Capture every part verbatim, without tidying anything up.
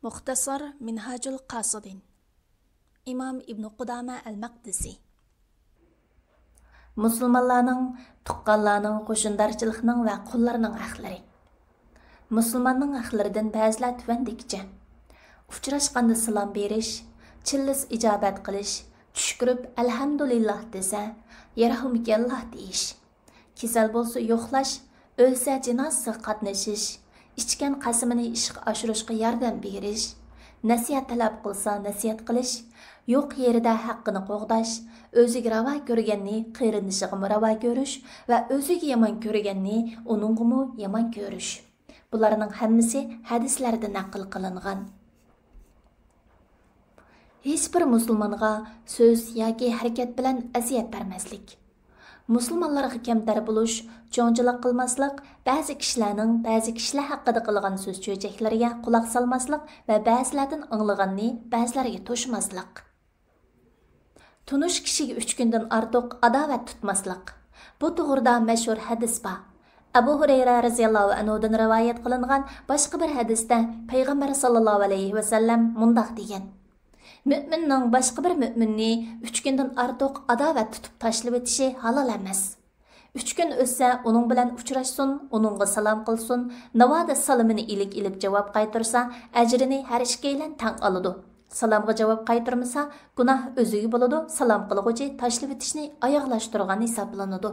مۇختەسار مىنھاجۇل قاسىدىن. ئىمام ئىبنۇ قۇدامە ئەل مەقدىسى. مۇسۇلمانلارنىڭ، تۇغقانلارنىڭ، قوشۇندارچىلىقنىڭ ۋە قۇللارنىڭ ھەقلىرى. مۇسۇلماننىڭ ھەقلىرىدىن بەزىلەر تۆۋەندىكىچە: ئۇچراشقاندا سالام بېرىش، چىللىسا ئىجابەت قىلىش، چۈش كۆرۈپ ئەلھەمدۇلىللاھ دېسە، يەرھەمۇكەللاھ دېيىش. كېسەل بولسا يوقلاش، ئۆلسە جىنازىسىغا قاتنىشىش، ئىچكەن قەسىمىنى ئىشقا ئاشۇرۇشقا ياردەم بېرىش، نەسىھەت تەلەپ قىلسا نەسىھەت قىلىش، يوق يېرىدە ھەققىنى قوغداش، ئۆزىگە راۋا كۆرگەننى قېرىندىشىغىمۇ راۋا كۆرۈش ۋە ئۆزىگە يامان كۆرگەننى ئۇنىڭغىمۇ يامان كۆرۈش. بۇلارنىڭ ھەممىسى ھەدىسلەردە نەقىل قىلىنغان. ھېچبىر مۇسۇلمانغا سۆز ياكى ھەرىكەت بىلەن ئەزىيەت بەرمەسلىك. مۇسۇلمانلارغا كەمتەر بولۇش، چوڭچىلىق قىلماسلىق، بەزى كىشىلەرنىڭ بەزى كىشىلەر ھەققىدە قىلغان سۆز-چۆچەكلىرىگە قۇلاق سالماسلىق ۋە بەزىلەردىن ئاڭلىغاننى بەزىلەرگە توشۇماسلىق. تونۇش كىشىگە ئۈچ كۈندىن ئارتۇق ئاداۋەت تۇتماسلىق. بۇ توغرىدا مەشھۇر ھەدىس بار. ئەبۇ ھۇرەيرە رەزىياللاھۇ ئەنھۇدىن رىۋايەت قىلىنغان باشقا بىر ھەدىستە پەيغەمبەر ساللاللاھۇ ئەلەيھى ۋەسەللەم مۇنداق دېگەن: مۆمىننىڭ باشقا بىر مۆمىننى ئۈچ كۈندىن ئارتۇق ئاداۋەت تۇتۇپ تاشلىۋېتىشى ھالال ئەمەس. ئۈچ كۈن ئۆتسە ئۇنىڭ بىلەن ئۇچراشسۇن، ئۇنىڭغا سالام قىلسۇن، ناۋادا سالىمىنى ئىلىك ئېلىپ جاۋاب قايتۇرسا، ئەجرىنى ھەر ئىككىيلەن تەڭ ئالىدۇ. سالامغا جاۋاب قايتۇرمىسا، گۇناھ ئۆزىگە بولىدۇ، سالام قىلغۇچى تاشلىۋېتىشنى ئاياغلاشتۇرغان ھېسابلىنىدۇ.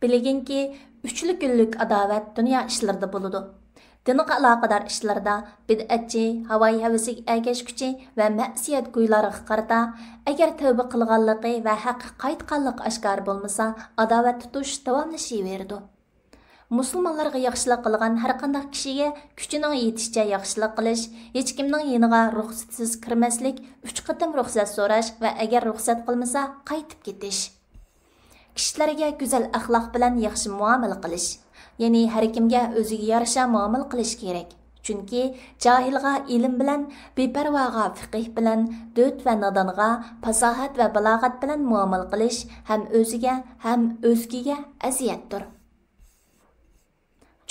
بىلگىنكى، ئۈچلا كۈنلۈك ئاداۋەت دۇنيا ئىشلىرىدا بولىدۇ. دىنغا ئالاقىدار ئىشلاردا، بىدئەتچى، ھاۋايى ھەۋىسىگە ئەگەشكۈچى ۋە مەسىيەتگۇيلارغا قارىتا، ئەگەر تەۋبە قىلغانلىقى ۋە ھەققە قايتقانلىقى ئاشكارا بولمىسا، ئاداۋەت تۇتۇش داۋاملىشىۋېرىدۇ. مۇسۇلمانلارغا ياخشىلىق قىلغان ھەرقانداق كىشىگە كۈچىنىڭ يېتىشىچە ياخشىلىق قىلىش، ھېچكىمنىڭ يېنىغا رۇخسەتسىز كىرمەسلىك، ئۈچ قېتىم رۇخسەت سوراش ۋە ئەگەر رۇخسەت قىلمىسا، قايتىپ كېتىش. كىشىلەرگە گۈزەل ئەخلاق بىلەن ياخشى مۇئامىلە قىلىش، يەنى ھەر كىمگە ئۆزىگە يارىشا مۇئامىلە قىلىش كېرەك. چۈنكى جاھىلغا ئىلىم بىلەن، بىپەرۋاغا فىقىھ بىلەن، دۆت ۋە نادانغا پاساھەت ۋە بالاغەت بىلەن مۇئامىلە قىلىش ھەم ئۆزىگە، ھەم ئۆزگىگە ئەزىيەتتۇر.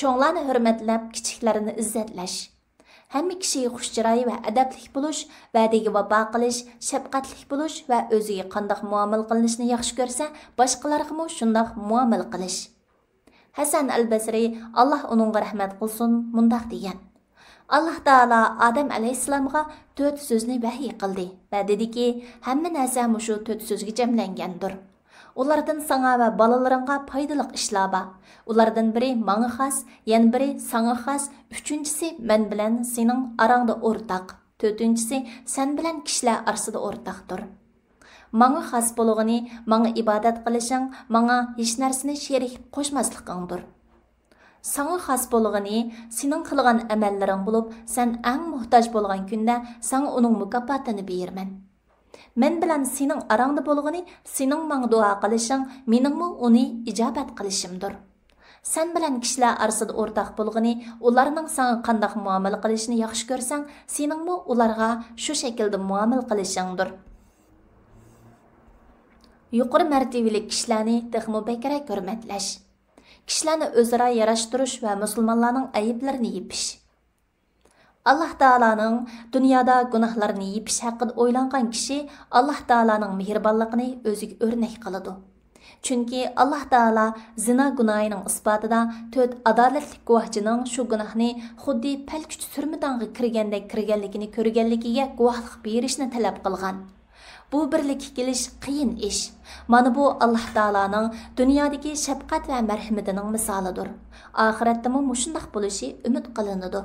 چوڭلارنى ھۆرمەتلەپ، كىچىكلەرنى ئىززەتلەش. ھەممە كىشىگە خۇش چىراي ۋە ئەدەپلىك بولۇش، ۋەدىگە ۋاپا قىلىش، شەپقەتلىك بولۇش ۋە ئۆزىگە قانداق مۇئامىلە قىلىنىشنى ياخشى كۆرسە، باشقىلارغىمۇ شۇنداق مۇئامىلە قىلىش. ھەسەن ئەل بەسرى، ئاللاھ ئۇنىڭغا رەھمەت قىلسۇن، مۇنداق دېگەن: ئاللاھ تائالا ئادەم ئەلەيھىسسالامغا تۆت سۆزنى ۋەھىي قىلدى ۋە دېدىكى، ھەممە نەرسە مۇشۇ تۆت سۆزگە جەملەنگەندۇر. ئۇلاردىن ساڭا ۋە بالىلىرىڭغا پايدىلىق ئىشلار بار. ئۇلاردىن بىرى ماڭا خاس، يەنە بىرى ساڭا خاس، ئۈچىنچىسى مەن بىلەن سېنىڭ ئاراڭدا ئورتاق، تۆتىنچىسى سەن بىلەن كىشىلەر ئارىسىدا ئورتاقتۇر. ماڭا خاس بولغىنى ماڭا ئىبادەت قىلىشىڭ، ماڭا ھېچ نەرسىنى شېرىك قوشماسلىقىڭدۇر. ساڭا خاس بولغىنى سېنىڭ قىلغان ئەمەللىرىڭ بولۇپ، سەن ئەڭ موھتاج بولغان كۈندە ساڭا ئۇنىڭ مۇكاپاتىنى بېرىمەن. مەن بىلەن سېنىڭ ئاراڭدا بولغىنى سېنىڭ ماڭا دۇئا قىلىشىڭ، مېنىڭمۇ ئۇنى ئىجابەت قىلىشىمدۇر. سەن بىلەن كىشىلەر ئارىسىدا ئورتاق بولغىنى ئۇلارنىڭ ساڭا قانداق مۇئامىلە قىلىشىنى ياخشى كۆرسەڭ، سېنىڭمۇ ئۇلارغا شۇ شەكىلدە مۇئامىلە قىلىشىڭدۇر. يۇقىرى مەرتىۋىلىك كىشىلەرنى تېخىمۇ بەكرەك ھۆرمەتلەش. كىشىلەرنى ئۆزئارا ياراشتۇرۇش ۋە مۇسۇلمانلارنىڭ ئەيىبلىرىنى يېپىش. ئاللاھ تائالانىڭ دۇنيادا گۇناھلارنى يېپىش ھەققىدە ئويلانغان كىشى ئاللاھ تائالانىڭ مېھرىبانلىقىنى ئۆزىگە ئۆرنەك قىلىدۇ. چۈنكى ئاللاھ تائالا زىنا گۇناھىنىڭ ئىسپاتىدا تۆت ئادالەتلىك گۇۋاھچىنىڭ شۇ گۇناھنى خۇددى پەلكۈچ سۈرمىدانغا كىرگەندەك كىرگەنلىكىنى كۆرگەنلىكىگە گۇۋاھلىق بېرىشنى تەلەپ قىلغان. بۇ بىرلىككە كېلىش قىيىن ئىش. مانا بۇ ئاللاھ تائالانىڭ دۇنيادىكى شەپقەت ۋە مەرھىمىتىنىڭ مىسالىدۇر. ئاخىرەتتىمۇ مۇشۇنداق بولۇشى ئۈمىد قىلىنىدۇ.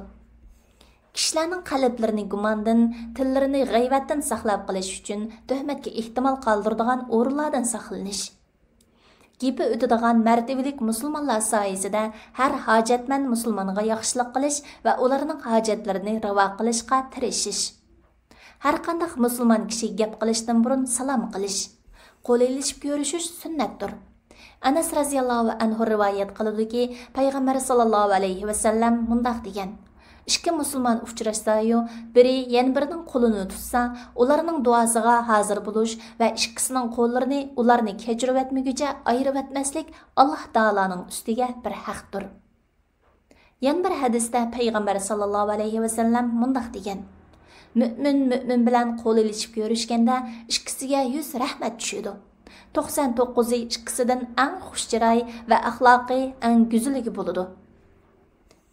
كىشىلەرنىڭ قەلبلىرىنى گۇماندىن، تىللىرىنى غەيۋەتتىن ساقلاپ قېلىش ئۈچۈن تۆھمەتكە ئېھتىمال قالدۇرىدىغان ئورۇنلاردىن ساقلىنىش. گېپى ئۆتىدىغان مەرتىۋىلىك مۇسۇلمانلار سايىسىدە ھەر ھاجەتمەند مۇسۇلمانغا ياخشىلىق قىلىش ۋە ئۇلارنىڭ ھاجەتلىرىنى راۋا قىلىشقا تىرىشىش. ھەرقانداق مۇسۇلمان كىشىگە گەپ قىلىشتىن بۇرۇن سالام قىلىش، قول ئېلىشىپ كۆرۈشۈش سۈننەتتۇر. ئەنەس رەزىياللاھۇ ئەنھۇ رىۋايەت قىلىدۇكى، پەيغەمبەر ساللاللاھۇ ئەلەيھى ۋەسەللەم مۇنداق دېگەن: ئىككى مۇسۇلمان ئۇچراشسايۇ، بىرى يەنە بىرىنىڭ قولىنى تۇتسا، ئۇلارنىڭ دۇئاسىغا ھازىر بولۇش ۋە ئىككىسىنىڭ قوللىرىنى ئۇلارنى كەچۈرۈۋەتمىگۈچە ئايرىۋەتمەسلىك ئاللاھ تائالانىڭ ئۈستىگە بىر ھەقتۇر. يەنە بىر ھەدىستە پەيغەمبەر ساللاللاھۇ ئەلەيھى ۋەسەللەم مۇنداق دېگەن: مۆمىن مۆمىن بىلەن قول ئېلىشىپ كۆرۈشكەندە، ئىككىسىگە يۈز رەھمەت چۈشىدۇ. توقسان توققۇزى ئىككىسىدىن ئەڭ خۇش چىراي ۋە ئەخلاقى ئەڭ گۈزىلىگە بولىدۇ.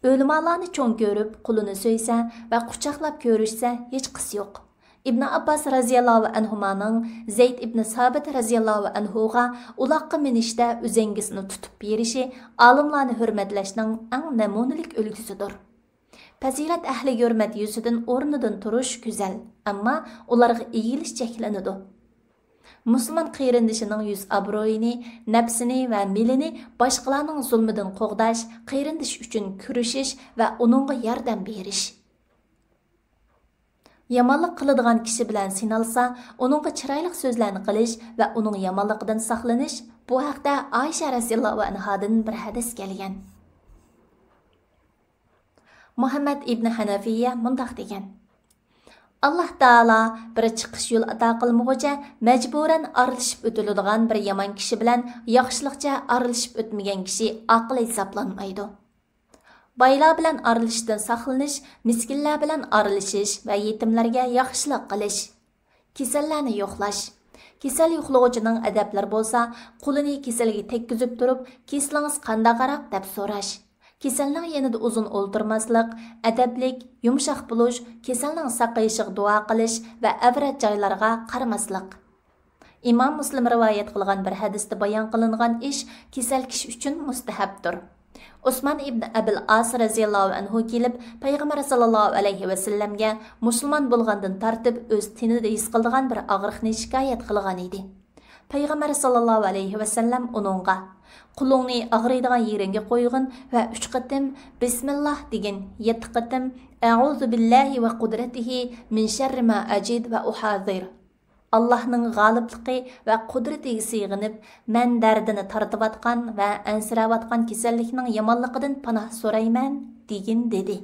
ئۆلىمالارنى چوڭ كۆرۈپ، قولىنى سۆيسە ۋە قۇچاقلاپ كۆرۈشسە، ھېچقىسى يوق. ئىبن ئابباس رەزىياللاھۇ ئەنھۇمانىڭ زەيد ئىبن سابىت رەزىياللاھۇ ئەنھۇغا ئۇلاققا مىنىشتە ئۈزەڭگىسىنى تۇتۇپ بېرىشى ئالىملارنى ھۆرمەتلەشنىڭ ئەڭ نەمۇنىلىك ئۈلگىسىدۇر. پەزىلەت ئەھلىگە ھۆرمەت يۈزىسىدىن ئورنىدىن تۇرۇش گۈزەل، ئەمما ئۇلارغا ئېگىلىش چەكلىنىدۇ. مۇسۇلمان قېرىندىشىنىڭ يۈز-ئابرۇيىنى، نەپسىنى ۋە مېلىنى باشقىلارنىڭ زۇلمىدىن قوغداش، قېرىندىشى ئۈچۈن كۈرىشىش ۋە ئۇنىڭغا ياردەم بېرىش. يامانلىق قىلىدىغان كىشى بىلەن سىنالسا، ئۇنىڭغا چىرايلىق سۆزلەرنى قىلىش ۋە ئۇنىڭ يامانلىقىدىن ساقلىنىش. بۇ ھەقتە ئائىشە رەزىياللاھۇ ئەنھادىن بىر ھەدىس كەلگەن. مۇھەممەد ئىبنى ھەنەفىيە مۇنداق دېگەن: ئاللاھ تائالا بىر چىقىش يول ئاتا قىلمىغۇچە مەجبۇرەن ئارىلىشىپ ئۆتۈلىدىغان بىر يامان كىشى بىلەن ياخشىلىقچە ئارىلىشىپ ئۆتمىگەن كىشى ئاقىل ھېسابلانمايدۇ. بايلار بىلەن ئارىلىشىشتىن ساقلىنىش، مىسكىنلەر بىلەن ئارىلىشىش ۋە يېتىملەرگە ياخشىلىق قىلىش. كېسەللەرنى يوقلاش. كېسەل يوقلىغۇچىنىڭ ئەدەپلىرى بولسا، قولىنى كېسەلگە تەگكۈزۈپ تۇرۇپ، «كېسىلىڭىز قانداقراق؟» دەپ سوراش. كېسەلنىڭ يېنىدا ئۇزۇن ئولتۇرماسلىق، ئەدەپلىك، يۇمشاق بولۇش، كېسەلنىڭ ساقىيىشىغا دۇئا قىلىش ۋە ئەۋرەت جايلارغا قارىماسلىق. ئىمام مۇسلىم رىۋايەت قىلغان بىر ھەدىستە بايان قىلىنغان ئىش كېسەل كىشى ئۈچۈن مۇستەھەبتۇر. ئوسمان ئىبن ئەبىل ئاس رەزىياللاھۇ ئەنھۇ كېلىپ، پەيغەمبەر ساللاللاھۇ ئەلەيھى ۋەسەللەمگە مۇسۇلمان بولغاندىن تارتىپ ئۆز تېنىدە ھېس قىلىدىغان بىر ئاغرىقنى شىكايەت قىلغان ئىدى. پەيغەمبەر ساللاللاھۇ ئەلەيھى ۋەسەللەم ئۇنىڭغا، «قولۇڭنى ئاغرىيدىغان يېرىڭگە قويغىن ۋە ئۈچ قېتىم بىسمىللاھ دېگىن، يەتتە قېتىم ئەئۇزۇ بىللاھى ۋە قۇدرەتىھى مىن شەررى ما ئەجىد ۋە ئۇھازىر. ئاللاھنىڭ غالىبلىقى ۋە قۇدرىتىگە سىغىنىپ، مەن دەردىنى تارتىۋاتقان ۋە ئەنسىرەۋاتقان كېسەللىكنىڭ يامانلىقىدىن پاناھ سورايمەن» دېگىن، دېدى.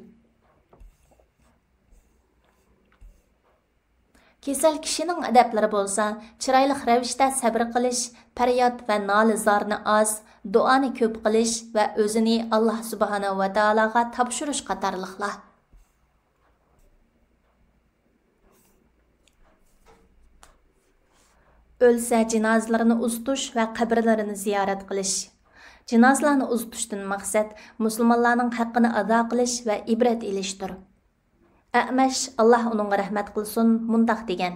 كېسەل كىشىنىڭ ئەدەپلىرى بولسا، چىرايلىق رەۋىشتە سەبرى قىلىش، پەرياد ۋە نالە-زارنى ئاز، دۇئانى كۆپ قىلىش ۋە ئۆزىنى ئاللاھ سۇبھانەھۇ ۋە تائالاغا تاپشۇرۇش قاتارلىقلار. ئۆلسە جىنازىلىرىنى ئۇزىتىش ۋە قەبرىلىرىنى زىيارەت قىلىش. جىنازىلارنى ئۇزىتىشتىن مەقسەت مۇسۇلمانلارنىڭ ھەققىنى ئادا قىلىش ۋە ئىبرەت ئېلىشتۇر. ئەمەش، ئاللاھ ئۇنىڭغا رەھمەت قىلسۇن، مۇنداق دېگەن: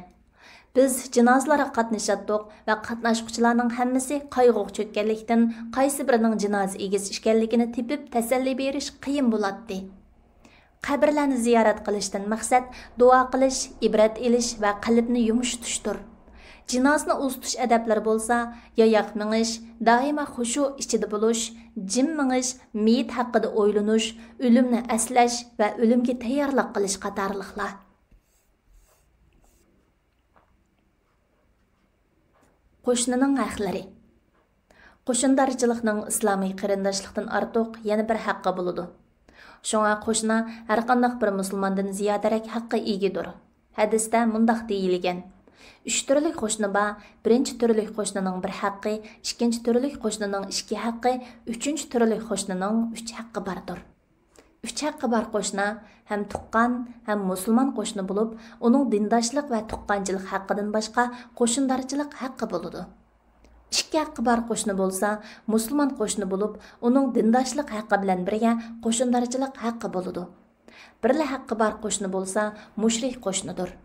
«بىز جىنازىلارغا قاتنىشاتتۇق ۋە قاتناشقۇچىلارنىڭ ھەممىسى قايغۇغا چۆككەنلىكتىن، قايسى بىرىنىڭ جىنازا ئىگىسى ئىكەنلىكىنى تېپىپ تەسەللى بېرىش قىيىن بولاتتى.» قەبرىلەرنى زىيارەت قىلىشتىن مەقسەت دۇئا قىلىش، ئىبرەت ئېلىش ۋە قەلبنى يۇمشىتىشتۇر. جىنازىنى ئۇزىتىش ئەدەپلىرى بولسا، ياياق مېڭىش، دائىما خۇشۇ ئىچىدە بولۇش، جىم مېڭىش، مېيىت ھەققىدە ئويلىنىش، ئۆلۈمنى ئەسلەش ۋە ئۆلۈمگە تەييارلىق قىلىش قاتارلىقلار. قوشنىنىڭ ھەقلىرى. قوشنىدارچىلىقنىڭ ئىسلامىي قېرىنداشلىقتىن ئارتۇق يەنە بىر ھەققى بولىدۇ. شۇڭا قوشنا ھەرقانداق بىر مۇسۇلماندىن زىيادىرەك ھەققە ئىگىدۇر. ھەدىستە مۇنداق دېيىلگەن: «ئۈچ تۈرلۈك قوشنا بار، بىرىنچى تۈرلۈك قوشنىنىڭ بىر ھەققى، ئىككىنچى تۈرلۈك قوشنىنىڭ ئىككى ھەققى، ئۈچىنچى تۈرلۈك قوشنىنىڭ ئۈچ ھەققى باردۇر.» ئۈچ ھەققى بار قوشنا ھەم تۇغقان، ھەم مۇسۇلمان قوشنا بولۇپ، ئۇنىڭ دىنداشلىق ۋە تۇغقانچىلىق ھەققىدىن باشقا قوشنىدارچىلىق ھەققى بولىدۇ. ئىككى ھەققى بار قوشنا بولسا، مۇسۇلمان قوشنا بولۇپ، ئۇنىڭ دىنداشلىق ھەققى بىلەن بىرگە قوشنىدارچىلىق ھەققى بولىدۇ. بىرلا ھەققى بار قوشنا بولسا، مۇشرىك قوشنىدۇر.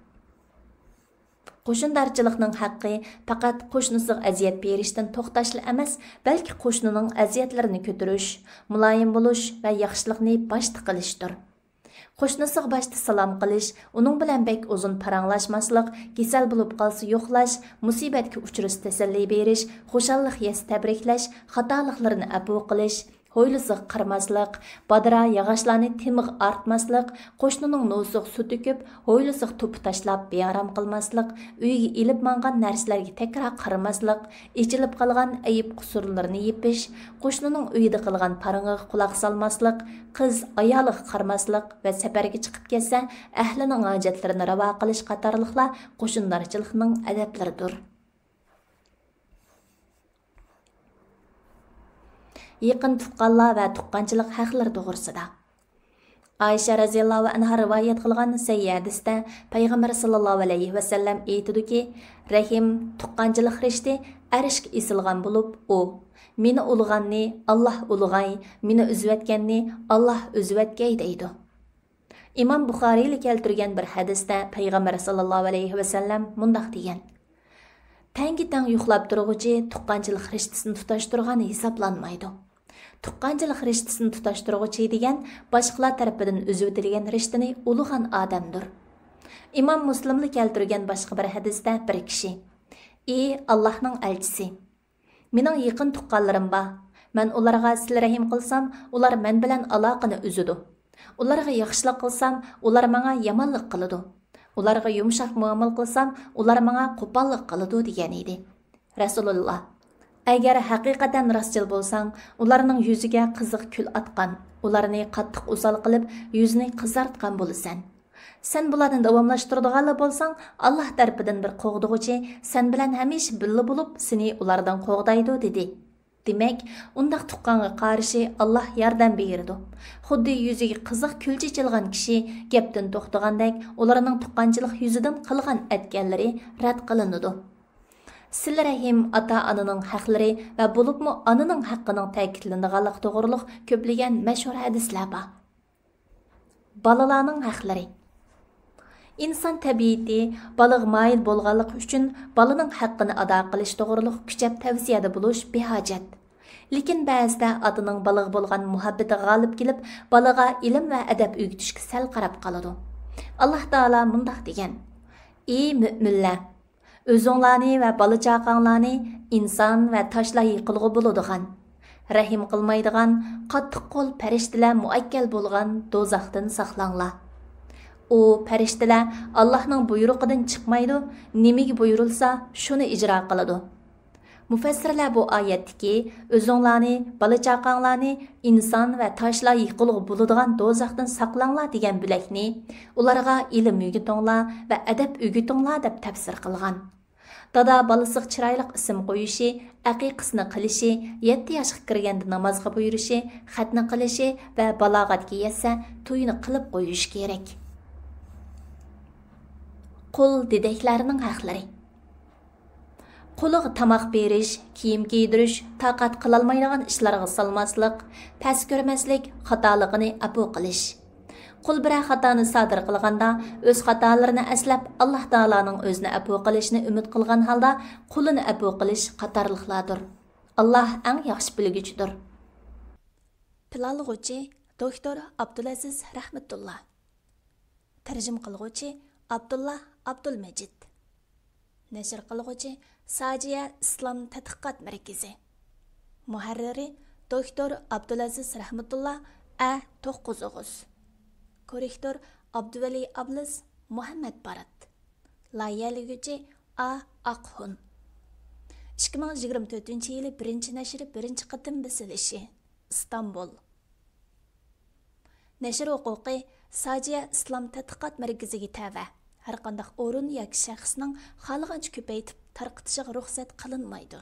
قوشنىدارچىلىقنىڭ ھەققى پەقەت قوشنىسىغا ئەزىيەت بېرىشتىن توختاشلا ئەمەس، بەلكى قوشنىنىڭ ئەزىيەتلىرىنى كۆتۈرۈش، مۇلايىم بولۇش ۋە ياخشىلىقنى باشتا قىلىشتۇر. قوشنىسىغا باشتا سالام قىلىش، ئۇنىڭ بىلەن بەك ئۇزۇن پاراڭلاشماسلىق، كېسەل بولۇپ قالسا يوقلاش، مۇسىبەتكە ئۇچرىسا تەسەللى بېرىش، خۇشاللىق يەتسە تەبرىكلەش، خاتالىقلىرىنى ئەپۇ قىلىش، ھويلىسىغا قارىماسلىق، بادىرا ياغاچلارنى تېمىغا ئارتماسلىق، قوشنىنىڭ نوسىغا سۇ تۆكۈپ، ھويلىسىغا توپا تاشلاپ بىئارام قىلماسلىق، ئۆيىگە ئېلىپ ماڭغان نەرسىلەرگە تەكرار قارىماسلىق، ئېچىلىپ قالغان ئەيىب قۇسۇرلىرىنى يېپىش، قوشنىنىڭ ئۆيىدە قىلغان پارىڭىغا قۇلاق سالماسلىق، قىز ئايالىغا قارىماسلىق ۋە سەپەرگە چىقىپ كەتسە، ئەھلىنىڭ ھاجەتلىرىنى راۋا قىلىش قاتارلىقلار قوشنىدارچىلىقنىڭ ئەدەپلىرىدۇر. يېقىن تۇغقانلار ۋە تۇغقانچىلىق ھەقلىرى توغرىسىدا. ئائىشە رەزىياللاھۇ ئەنھا رىۋايەت قىلغان سەھىھ ھەدىستە پەيغەمبەر ساللاللاھۇ ئەلەيھى ۋەسەللەم ئېيتىدۇكى، رەھىم، تۇغقانچىلىق رىشتى ئەرشكە ئېسىلغان بولۇپ، ئۇ، مېنى ئۇلىغاننى ئاللاھ ئۇلىغاي، مېنى ئۈزۈۋەتكەننى ئاللاھ ئۈزۈۋەتكەي دەيدۇ. ئىمام بۇخارىيلا كەلتۈرگەن بىر ھەدىستە پەيغەمبەر ساللاللاھۇ ئەلەيھى ۋەسەللەم مۇنداق دېگەن، تەڭگە تەڭ يۇخلاپ تۇرغۇچى تۇغقانچىلىق رىشتىسىنى تۇتاشتۇرغان ھېسابلانمايدۇ. تۇغقانچىلىق رىشتىسىنى تۇتاشتۇرغۇچى دېگەن باشقىلار تەرىپىدىن ئۈزۈۋېتىلگەن رىشتىنى ئۇلىغان ئادەمدۇر. ئىمام مۇسلىملا كەلتۈرگەن باشقا بىر ھەدىستە بىر كىشى، ئى ئاللاھنىڭ ئەلچىسى! مېنىڭ يېقىن تۇغقانلىرىم بار. مەن ئۇلارغا سىلە رەھىم قىلسام، ئۇلار مەن بىلەن ئالاقىنى ئۈزىدۇ. ئۇلارغا ياخشىلىق قىلسام، ئۇلار ماڭا يامانلىق قىلىدۇ. ئۇلارغا يۇمشاق مۇئامىلە قىلسام، ئۇلار ماڭا قوپاللىق قىلىدۇ، دېگەن ئىدى. رەسۇلۇللا، ئەگەر ھەقىقەتەن راستچىل بولساڭ، ئۇلارنىڭ يۈزىگە قىزىق كۈل ئاتقان، ئۇلارنى قاتتىق ئوسال قىلىپ، يۈزىنى قىزارتقان بولىسەن. سەن بۇلارنى داۋاملاشتۇرىدىغانلا بولساڭ، ئاللاھ تەرىپىدىن بىر قوغدىغۇچى سەن بىلەن ھەمىشە بىللە بولۇپ، سېنى ئۇلاردىن قوغدايدۇ، دېدى. دېمەك، ئۇنداق تۇغقانغا قارشى ئاللاھ ياردەم بېرىدۇ. خۇددى يۈزىگە قىزىق كۈل چېچىلغان كىشى گەپتىن توختىغاندەك، ئۇلارنىڭ تۇغقانچىلىق يۈزىدىن قىلغان ئەتكەنلىرى رەت قىلىنىدۇ. سىلە رەھىم، ئاتا-ئانىنىڭ ھەقلىرى ۋە بولۇپمۇ ئانىنىڭ ھەققىنىڭ تەكىتلىنىدىغانلىقى توغرۇلۇق كۆپلىگەن مەشھۇر ھەدىسلەر بار. بالىلارنىڭ ھەقلىرى. ئىنسان تەبىئىتى بالىغا مايىل بولغانلىقى ئۈچۈن، بالىنىڭ ھەققىنى ئادا قىلىش توغرۇلۇق كۈچەپ تەۋسىيەدە بولۇش بىھاجەت. لېكىن بەزىدە ئاتىنىڭ بالىغا بولغان مۇھەببىتى غالىب كېلىپ، بالىغا ئىلىم ۋە ئەدەپ ئۆگىتىشكە سەل قاراپ قالىدۇ. ئاللاھ تائالا مۇنداق دېگەن، ئى مۆمىنلەر! ئۆزۈڭلارنى ۋە بالا-چاقاڭلارنى ئىنسان ۋە تاشلار يىقىلغۇ بولىدىغان، رەھىم قىلمايدىغان، قاتتىق قول پەرىشتىلەر مۇئەككەل بولغان دوزاختىن ساقلاڭلار. ئۇ پەرىشتىلەر ئاللاھنىڭ بۇيرۇقىدىن چىقمايدۇ، نېمىگە بۇيرۇلسا، شۇنى ئىجرا قىلىدۇ. مۇپەسسىرلەر بۇ ئايەتتىكى «ئۆزۈڭلارنى، بالا-چاقاڭلارنى ئىنسان ۋە تاشلار يىقىلغۇ بولىدىغان دوزاختىن ساقلاڭلار» دېگەن بۆلەكنى «ئۇلارغا ئىلىم ئۆگىتىڭلار ۋە ئەدەپ ئۆگىتىڭلار» دەپ تەپسىر قىلغان. دادا بالىسىغا چىرايلىق ئىسىم قويۇشى، ئەقىقىسىنى قىلىشى، يەتتە ياشقا كىرگەندە نامازغا بۇيرۇشى، خەتنە قىلىشى ۋە بالاغەتكە يەتسە تويىنى قىلىپ قويۇشى كېرەك. قۇل دېدەكلەرنىڭ ھەقلىرى. قۇلىغا تاماق بېرىش، كىيىم كىيدۈرۈش، تاقەت قىلالمايدىغان ئىشلارغا سالماسلىق، پەس كۆرمەسلىك، خاتالىقىنى ئەپۇ قىلىش. قۇل بىرەر خاتانى سادىر قىلغاندا، ئۆز خاتالىرىنى ئەسلەپ، ئاللاھ تائالانىڭ ئۆزىنى ئەپۇ قىلىشىنى ئۈمىد قىلغان ھالدا، قۇلىنى ئەپۇ قىلىش قاتارلىقلاردۇر. ئاللاھ ئەڭ ياخشى بىلگۈچىدۇر. پىلانلىغۇچى، دوكتور ئابدۇلئەزىز رەھمەتۇللا. تەرجىمە قىلغۇچى، ئابدۇللا ئابدۇلمەجىت. نەشر قىلغۇچى، ساجىيە ئىسلام تەتقىقات مەركىزى. مۇھەررىرى، دوكتور ئابدۇلئەزىز رەھمەتۇللا، ئە توققۇز ئوغۇز. كوررېكتور، ئابدۇۋەلى ئابلىز، مۇھەممەد بارات. لايىھەلىگۈچى، ئا ئاقھۇن. ئىككى مىڭ يىگىرمە تۆتىنچى يىلى بىرىنچى نەشرى بىرىنچى قېتىم بېسىلىشى. ئىستانبۇل. نەشر ھوقۇقى ساجىيە ئىسلام تەتقىقات مەركىزىگە تەۋە. ھەرقانداق ئورۇن ياكى شەخسنىڭ خالىغانچە كۆپەيتىپ تارقىتىشىغا رۇخسەت قىلىنمايدۇ.